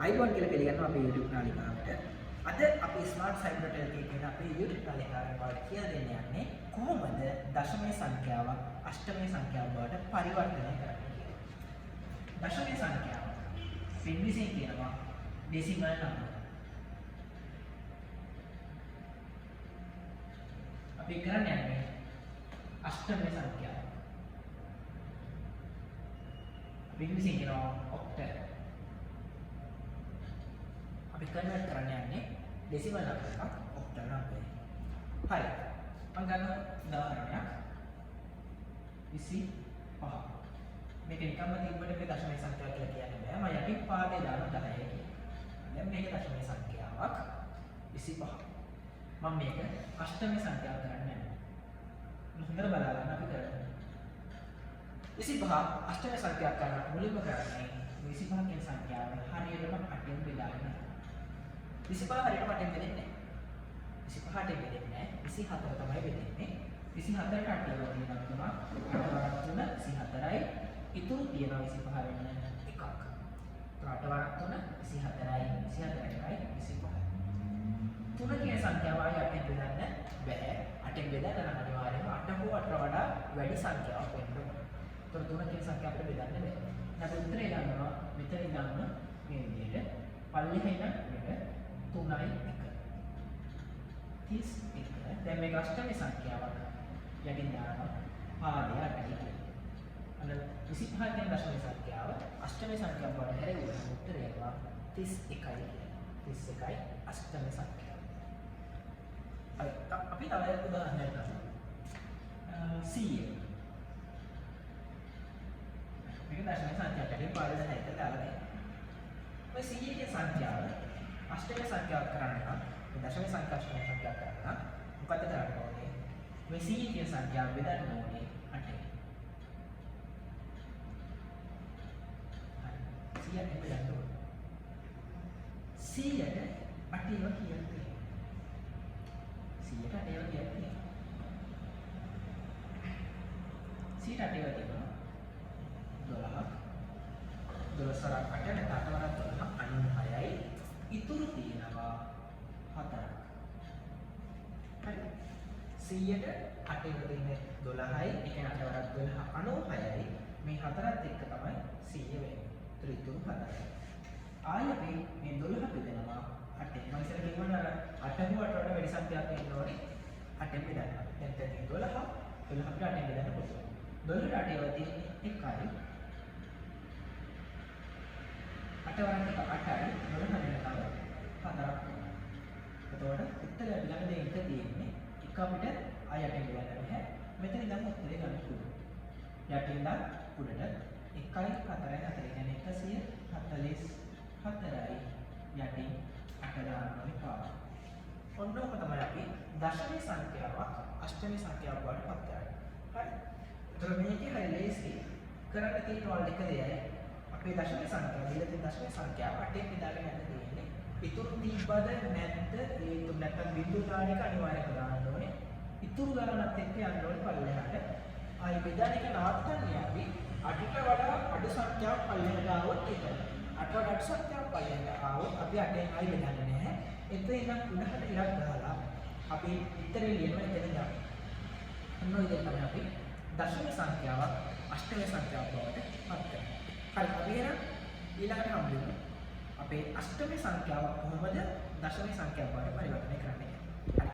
අයිබෝන් කියලා පිළිගන්නවා අපේ YouTube නාලිකාවට. අද අපි ස්මාර්ට් සයිබර් ටෙල් කියන අපේ YouTube නාලිකාවෙන් ඔයාලට කියලා දෙන්න යන්නේ කොහොමද දශමය සංඛ්‍යාවක් අෂ්ටමය සංඛ්‍යාවක් බවට පරිවර්තනය කරන්නේ කියලා. දශමය සංඛ්‍යාව අපි ඉංග්‍රීසියෙන් කියනවා ඩෙසිමල් නම්බර්. අපි කරන්න යන්නේ අෂ්ටමය සංඛ්‍යාව. අපි ඉංග්‍රීසියෙන් කියනවා ඔක්ටල්. අපි කන්වර්ට් කරන්න යන්නේ ඩෙසිමල් නම්බර් එකක් ඔක්ටල් නම්බර් එකකට. හරි. මම ගන්න උදාහරණයක් 25. මේක නිකම්ම තිබ්බට මේක දශමය සංඛ්‍යාවක් කියලා කියන්න බෑ. මම යටින් පාදේ දානවා 10 කියලා. දැන් මේක දශමය සංඛ්‍යාවක් 25. මම මේක අෂ්ටමය සංඛ්‍යාව කරන්න යනවා. හොඳට බලා ගන්න අපි කරන්නේ. 25 අෂ්ටමය සංඛ්‍යාවක් කරන්න මුලින්ම කරන්නේ 25 කියන සංඛ්‍යාව හරියටම 8න් බෙදාගෙන යනවා. 25 හරියටම 8න් බෙදෙන්නේ නැහැ. 25 8න් බෙදෙන්නේ නැහැ. 24 තමයි බෙදෙන්නේ. 24ට 8 වගේ තුනක් 8 වරක් 3 24යි. ඉතුරු තියෙනවා 25 වෙන්න එකක්. ඒතර 8 වරක් 3 24යි 24 එකයි 25යි. තුන කියන සංඛ්‍යාව ආයි 8න් බෙදන්න බෑ. 8න් බෙදන්න නම් අනිවාර්යයෙන්ම 8 හෝ 8 වඩා වැඩි සංඛ්‍යාවක් වෙන්න ඕන. ඒතර තුන කියන සංඛ්‍යාව අපිට බෙදන්න බෑ. අපි උත්තරේ ගන්නවා මෙතන ඉඳන්ම මේ විදිහට පල්ලෙහා ඉඳන් උඩට 3යි 1. 31. දැන් මේක අෂ්ටමී සංඛ්‍යාවක්. යටින් දානවා පාදය 8යි කියලා. අන්න 25 කියන දශමී සංඛ්‍යාව අෂ්ටමී සංඛ්‍යාව බවට හැරෙවුවම උත්තරය එනවා 31යි කියලා. 31යි අෂ්ටමී සංඛ්‍යාව. හරි, අපි තව උදාහරණයක් ගමු. 100. මේක දශමී සංඛ්‍යාවක් යටින් පාදය 10 කියලා දාලා තියෙනවා. මේ 100 කියන සංඛ්‍යාව අෂ්ටමී සංඛ්‍යාවක් කරන්න නම් මේ දශමී සංඛ්‍යා අෂ්ටමී සංඛ්‍යාවක් කරන්න නම් මොකද්ද කරන්න ඕනේ? මේ 100 කියන සංඛ්‍යාව බෙදන්න ඕනේ 8න්. හරි. 100ට බෙදන්න ඕනේ. 100ට 8 ඒවා කීයක් තියෙනවද? 100ට 8 ඒවා කීයක් තියෙනවද? 100ට 8 ඒවා තියෙනවා 12ක්. 12 වරක් 8 නැත්නම් 8 වරක් 12 96යි. ඉතුරු තියෙනවා 4ක්. හරි. 100ට 8 ඒවා තියෙන්නේ 12යි. ඒ කියන්නේ 8 වරක් 12 96යි. මේ හතරත් එක්ක තමයි 100 වෙන්නේ. ඒතර ඉතුරු 4යි. ආයි අපි මේ 12 බෙදනවා 8න්. මම ඉස්සර කිව්වනේ අර 8 හෝ 8 වඩා වැඩි සංඛ්‍යාවක් වෙන්න ඕනේ 8න් බෙදන්න. දැන් තියෙන්නේ 12. 12 අපිට 8න් බෙදන්න පුළුවන්. 12ට 8 ඒවා තියෙන්නේ 1යි. 8 වරක් 1 8යි. 12 වෙන තව 4ක්. එතකොට උත්තරය අපි ගන්න දෙය එක තියෙන්නේ. එක අපිට ආයි 8න් බෙදන්න බැහැ. මෙතන ඉඳන් උත්තරේ ගන්න පුළුවන්. යටින් ඉඳන් උඩට 1යි 4යි 4 කියන්නේ 144යි යටින් 8 දාන්න ඕනේ පාර. ඔන්න ඔක තමයි අපි දශමී සංඛ්‍යාවක් අෂ්ටමී සංඛ්‍යාවක් බවට පත් කරන්නේ. හරි. ඒතර මේකේ හරි ලේසි කරන්න තියෙන වල එක දෙයයි. අපේ දශමී සංඛ්‍යාව දීලා තියෙන දශමී සංඛ්‍යාව 8න් බෙදාගෙන යන්න තියෙන්නේ. ඉතුරු තිබ්බද නැද්ද ඒ ඉතුරු නැත්තම් බිංදු දාන එක අනිවාර්යයෙන්ම දාන්න ඕනේ. ඉතුරු ගණනත් එක්ක යන්න ඕනේ පල්ලෙහාට. ආයි බෙදන එක නවත්තන්නේ අපි 8ට වඩා අඩු සංඛ්‍යාවක් පල්ලෙහාට ආවොත් විතරයි. 8 වඩා අඩු සංඛ්‍යාවක් පල්ලෙහාට ආවොත් අපි 8න් ආයි බෙදන්නේ නැහැ. එතන ඉඳන් උඩහට ඉරක් ගහලා අපි උත්තරේ ලියනවා එතන ඉඳන්. ඔන්න ඔය විදිහට තමයි අපි දශම සංඛ්‍යාවක් අෂ්ටම සංඛ්‍යාවක් බවට පත් කරන්නේ. හරි, අපි එහෙනම් ඊළඟට හම්බ වෙමු. අපේ අෂ්ටම සංඛ්‍යාවක් කොහොමද දශම සංඛ්‍යාවක් බවට පරිවර්තනය කරන්නේ කියලා. හරි.